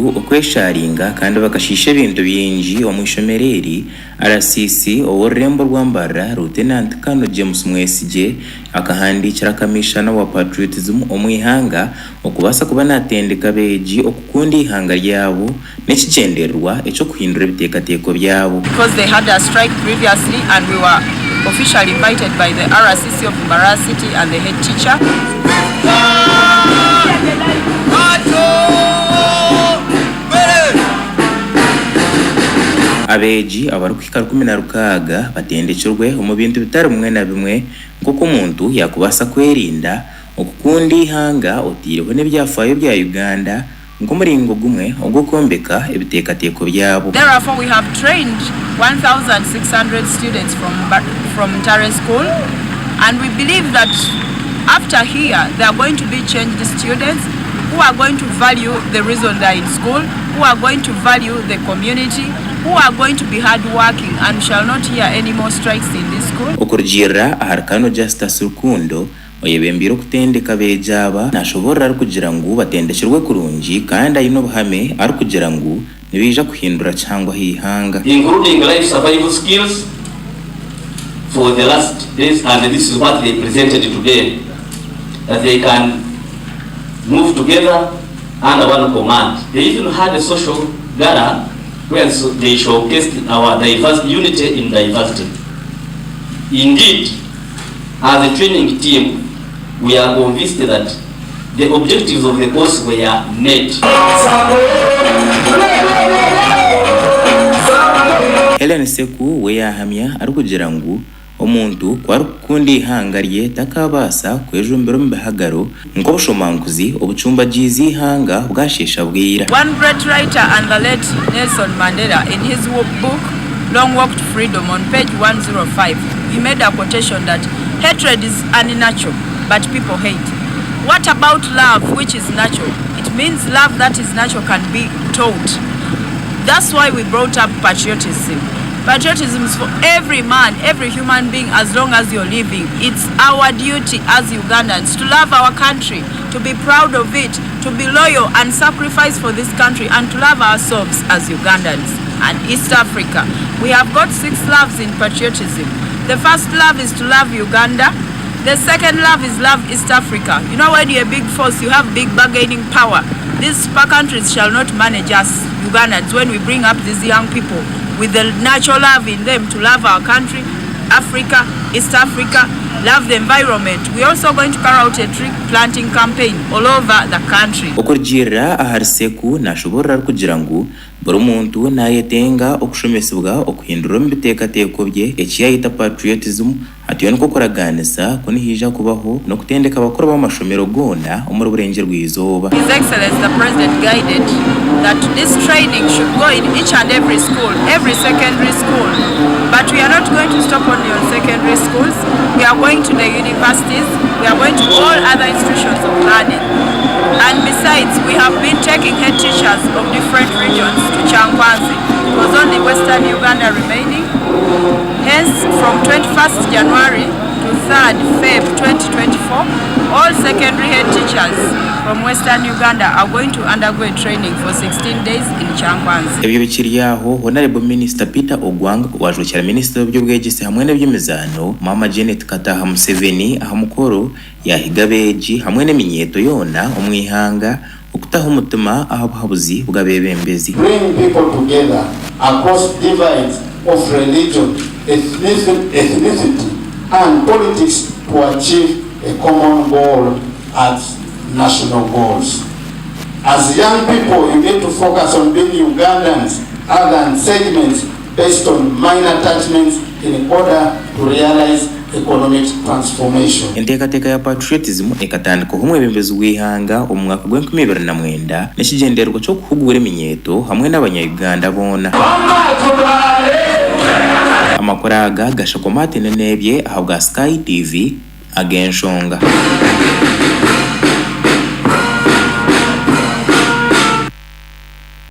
abantu okwesharinga kandi bakashiisha ebintu bingi omu ishomero eri, RCC ow'orurembo rwa Mbarara, Lieutenant Colonel James Mwesigye akahandiikira Kamiishana wa Patriotism omu ihanga okubaasa kuba natendeka abeegi okukunda eihanga ryabo n'ekigyendererwa eky'okuhindura ebiteekateeko byabo. Because they had a strike previously and we were officially invited by the RCC of Mbarara City and the head teacher. Abeegi abarikuhika 16 batendekirwe omu bintu bitari bimwe na bimwe nk'oku omuntu yaakubaasa kwerinda okukunda eihanga otaireho n'ebyafaayo bya Uganda nk'omuringo gumwe ogw'okwombeka ebiteekateeko byabo. Therefore we have trained 1600 students from from Ntare school and we believe that after here they are going to be changed students who are going to value the reason they are in school, who are going to value the community, who are going to be hard working and we shall not hear any more strikes in this school. Okurugiirira ahari Kano Justus Rukundo, oyebembeire okutendeka abeegi aba, nashoboorora arikugira ngu batendekirwe kurungi kandi aine obuhame arikugira ngu nibaija kuhindura kihango aha ihanga. Including life survival skills for the last days and this is what they presented today that they can move together under one command. They even had a social gala where they showcased our diverse unity in diversity. Indeed, as a training team, we are convinced that the objectives of the course were met. Hellen Seku we yaahamya arikugira ngu omuntu ku arikukunda eihanga rye takaabaasa kwejumbira omu bihagaro nk'obushomankuzi obucumbagiize eihanga bwasheesha bwira. One great writer and the late Nelson Mandela in his book Long Walk to Freedom on page 105 he made a quotation that hatred is unnatural but people hate. What about love which is natural? It means love that is natural can be taught. That's why we brought up patriotism. Patriotism is for every man, every human being as long as you're living. It's our duty as Ugandans to love our country, to be proud of it, to be loyal and sacrifice for this country and to love ourselves as Ugandans and East Africa. We have got six loves in patriotism. The first love is to love Uganda. The second love is love East Africa. You know when you're a big force, you have big bargaining power. These super countries shall not manage us, Ugandans, when we bring up these young people with the natural love in them to love our country, Africa, East Africa, love the environment. We're also going to carry out a tree planting campaign all over the country. Okurugiirira ahari Seku nashoboorora arikugira ngu buri muntu nayetenga okushomesibwa okuhindura omu biteekateeko bye eki yayeta patriotism Atyo nikwo kuragaanisa ku nihaija kubaho n'okutendeka abakuru b'amashomero goona omuri Burengyerwa-izooba. His Excellency the President guided that this training should go in each and every school, every secondary school but we are not going to stop only on secondary schools, we are going to the universities, we are going to all other institutions of learning and besides we have been taking head teachers of different regions to Kyankwanzi, it was only Western Uganda remaining. Hence, from 21st January to 3rd Feb 2024, all secondary head teachers from Western Uganda are going to undergo a training for 16 days in Kyankwanzi. Ebyo bikiri aho, Honarebo Minisita Peter Ogwang owajwekyera Minisita w'eby'obwegyese hamwe n'eby'emizaano, Maama Janet Kataha Museveni aha mukoro yaahiga abeegi hamwe n'eminyeeto yoona omu ihanga okutaho omutima aha buhabuzi bw'abeebembezi. Bring people together across divides of religion, ethnicity and politics to achieve a common goal as national goals. As young people, you need to focus on being Ugandans other than segments based on minor attachments in order to realize economic transformation. Enteekateeka ya Patriotism ekatandikwaho omwebembezi w'eihanga omu mwaka gw'enkumi ibiri na mwenda n'ekigyendererwa ky'okuhuguura eminyeeto hamwe n'abanya Uganda boona. Amakuru aga gashakwa Martin Nebye ahabwa Sky TV ag'enshonga.